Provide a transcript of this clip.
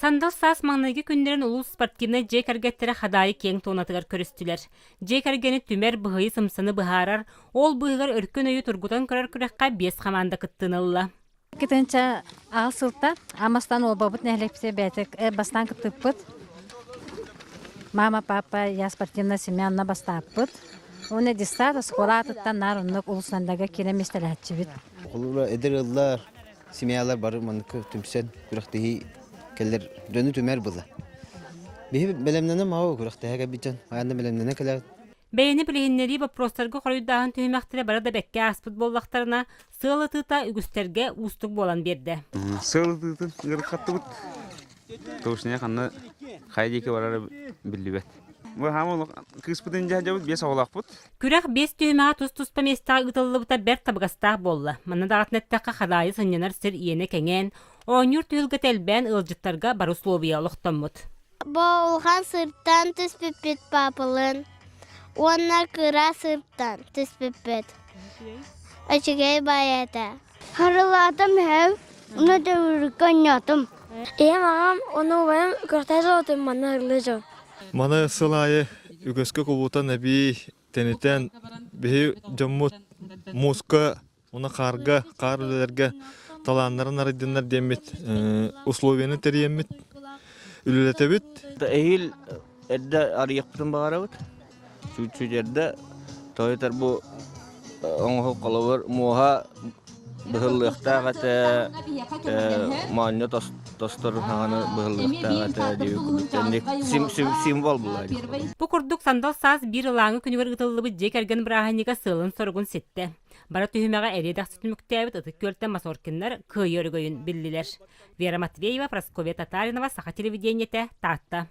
Сандал саас маҥнайгы күннэрин улуус спортивнай дьиэ кэргэттэрэ Хадаайы киэҥ туонатыгар көрүстүлэр. Дьиэ кэргэни түмэр, быһыйы-сымсаны быһаарар, ол быыһыгар өркөн өйү тургутан көрөр күрэххэ биэс хамаанда кыттыыны ылла. Кытынча аҕыс сылта Амастан Уолбабыт нэһилиэкпитэ бэйэтэ бастаан кыттыппыт. Мама, папа, я спортивная семья онно бастааппыт. Уонна дистаат оскуола аатыттан наар оннук улусландага киирэн миэстэлээччибит. Холобура эдэр ыаллар, семьялар бары маннык түмсэн күрэхтэһии кэлэр дьону түмэр была. Биһи бэлэмнэнэ мау күрэхтэһэ кэлбит дьон айанна бэлэмнэнэ кэлэр. Бэйэни билиһиннэрии боппуруостарга хоруйдааһын түһүмэхтэрэ бары да бэккэ ааспыт буоллахтарына, сыал ытыыта үгүстэргэ уустук буолан биэрдэ. Сыал ытыытын ыарырҕаттыбыт. Точнее ханна хайа диэки барара биллибэт. Бу хаама кыыспытын дьаһдьабыт биэс оҕолоохпут. Күрэх биэс түһүмэҕэ тус-туспа миэстэҕэ ыытыллыбыта бэрт табыгастаах буолла. Манна даҕатан эттэххэ, Хадаайы сынньанар сир иэнэ кэҥээн, оонньуур түһүлгэтэ элбээн ыалдьыттарга бары услуобуйа олохтоммут. Бу улахан сыыртан түспүппүт паапалыын уонна кыра сыыртан түспүппүт. Үчүгэй баайа этэ. Харылаатым эһэм, уну төгүрүккэ оонньоотум. Ийэм аҕам уонна убайым күрэхтэһэ сылдьан манна ыһырлыы дьон. Маны сыл аайы үгэскэ кубулутан эбии тэнитэн биһи дьоммут мууска уонна хаарга, хаар үлэлэргэ талааннарын арыйдыннар диэммит условияны тэрийэммит үлэлэтэбит. Эһиил эрдэ арыйыахпытын баҕарабыт. Чуть-чуть эрдэ тойтор бу оҥоһук холобур муоһа быһыллыахтаах этэ, моонньо тостор хаҕаны быһыллыахтаах этэ диэбит символ буолла. Бу курдук сандал саас биир ылааҥы күнүгэр ыытыллыбыт дьиэ кэргэн бырааһынньыга сыалын-соругун ситтэ. Бары түһүмэҕэ эриэ-дэхси түмүктээбит Ытык Күөлтэн Масоркиннар кыайыы өрөгөйүн биллилэр. Вера Матвеева, Прасковья Татаринова, Саха телевидениетэ, Таатта.